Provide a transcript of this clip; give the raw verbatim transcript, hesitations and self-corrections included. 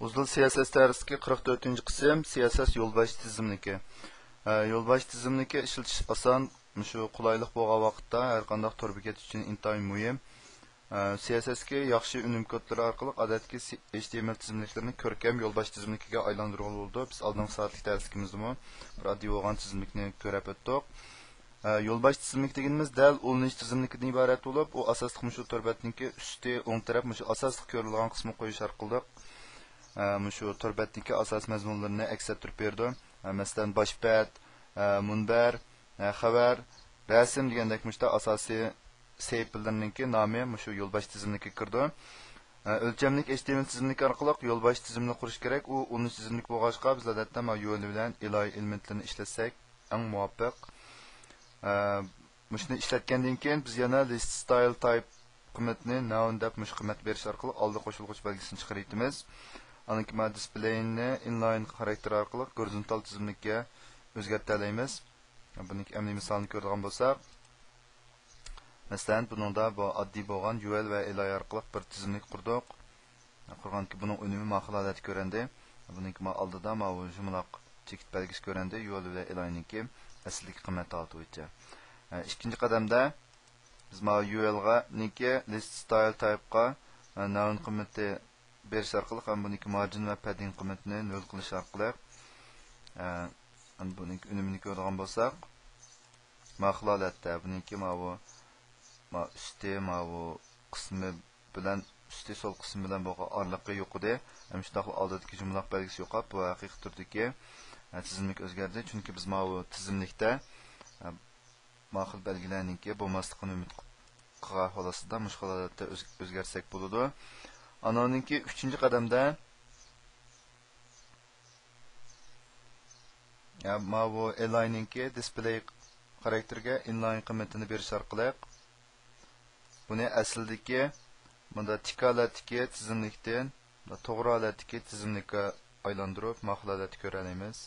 ئۇزۇل سىياسەت دەرسلىكى قىرىق تۆتىنچى قىسىم، سىياسەت يولباش تىزىملىكى. ئە، يولباش تىزىملىكى ئىشلىتىش ئاسان، مۇشۇ قولايلىق بولغان ۋاقىتتا ھەر قانداق تور بېكەت ئۈچۈن ئىنتايىن مۇھىم. ئە، سىياسەتتىكى ياخشى ئۈنۈم كودلىرى ئارقىلىق ئادەتتىكى سى-، ئېچ تى ئېم ئېل تىزىملىكلىرىنى كۆركەم يولباش تىزىملىكىگە ئايلاندۇرغىلى بولىدۇ. بىز ئالدىنقى سائەتلىك دەرسلىكىمىزدىمۇ بىر ئاددىي بولغان تىزىملىكنى كۆرۈپ ئۆتتۇق. ئە، يولباش تىزىملىك دېگىنىمىز دەل ئۇلىنىش تىزىملىكىدىن ئىبارەت بولۇپ، ئۇ ئاساسلىق مۇشۇ تور بەتنىڭكى ئۈستى ئوڭ تەرەپ مۇشۇ ئاساسلىق كۆرۈلىدىغان قىسمىغا قويۇش ئارقىلىق، ئە، مۇشۇ تور بەتنىڭكى ئاساسىي مەزمۇنلىرىنى ئەكس ئەتتۈرۈپ بېرىدۇ. ئە، مەسىلەن، باش بەت، ئە، مۇنبەر، ئە، خەۋەر، رەسىم دېگەندەك مۇشۇنداق ئاساسىي سەھىپىلىرىنىڭكى نامى مۇشۇ يولباش تىزىملىكىگە كىرىدۇ. ئە، ئۆلچەملىك ئېچ تى ئېم ئېل تىزىملىكى ئارقىلىق يولباش تىزىملىك قۇرۇش كېرەك. ئۇ ئۇلىنىش تىزىملىك بولغاچقا، بىز ئادەتتە مانا يۇ ئېل بىلەن ئېل ئاي ئېلېمېنتلىرىنى ئىشلەتسەك ئەڭ مۇۋاپىق. ئە، مۇشۇنى ئىشلەتكەندىن كېيىن، بىز يەنە لىست ستايل تايپ قىممىتىنى ناۋن دەپ مۇشۇ قىممەت بېرىش ئارقىلىق ئالدى قوشۇلغۇچ بەلگىسىنى چىقىرىۋېتىمىز. ئاندىن كېيىن مانا دىسپلېينى ئىنلاين خاراكتېر ئارقىلىق گورىزونتال تىزىملىككە ئۆزگەرتەلەيمىز. بۇنىڭكى ئەمەلىي مىسالىنى كۆرىدىغان بولساق، مەسىلەن، بۇنىڭدا بۇ ئاددىي بولغان يۇ ئېل ۋە ئېل ئاي ئارقىلىق بىر تىزىملىك قۇردۇق. قۇرغاندىكى بۇنىڭ ئۈنۈمى ماقۇل ھالەتتە كۆرۈندى. بۇنىڭكى ما ئالدىدا ماۋۇ يۇمىلاق چېكىت بەلگىسى كۆرۈندى. يۇ ئېل ۋە ئېل ئاينىڭكى ئەسلىدىكى قىممەت ھالىتى بويىچە. ئىككىنچى قەدەمدە بىز ماۋۇ يۇ ئېل غا نىڭكى لىست ستايل تايپقا ناۋن قىممىتى بېرىش ئارقىلىق ھەم بۇنىڭكى مارجىن ۋە پەددىنگ قىممىتىنى نۆل قىلىش ئارقىلىق، ئە، بۇنىڭكى ئۈنۈمىنى كۆرىدىغان بولساق، ماقۇل ھالەتتە بۇنىڭكى ماۋۇ، ما ئۈستى، ماۋۇ قىسمى بىلەن، ئۈستى سول قىسمى بىلەن بولغان ئارىلىقى يوقىدى. ھەم شۇنداقلا ئالدىدىكى يۇمىلاق بەلگىسى يوقاپ، بۇ ھەقىقىي تۈردىكى، ئە، تىزىملىك ئۆزگەردى. چۈنكى بىز ماۋۇ تىزىملىكتە، ئە، ماقۇل بەلگىلەرنىڭكى بولماسلىقىنى ئۈمىد قىلغان ھالەتتە مۇشۇ خىل ھالەتتە ئۆز-، ئۆزگەرتسەك بولىدۇ. ئانىڭدىن كېيىن ئۈچىنچى قەدەمدە، يا، ماۋۇ ئېل ئاينىڭكى دىسپلېي خاراكتېرىگە ئىنلاين قىممىتىنى بېرىش ئارقىلىق بۇنى ئەسلىدىكى مۇندا تىك ھالەتتىكى تىزىملىكتىن توغرا ھالەتتىكى تىزىملىككە ئايلاندۇرۇپ، ماقۇل ھالەتتە كۆرەلەيمىز.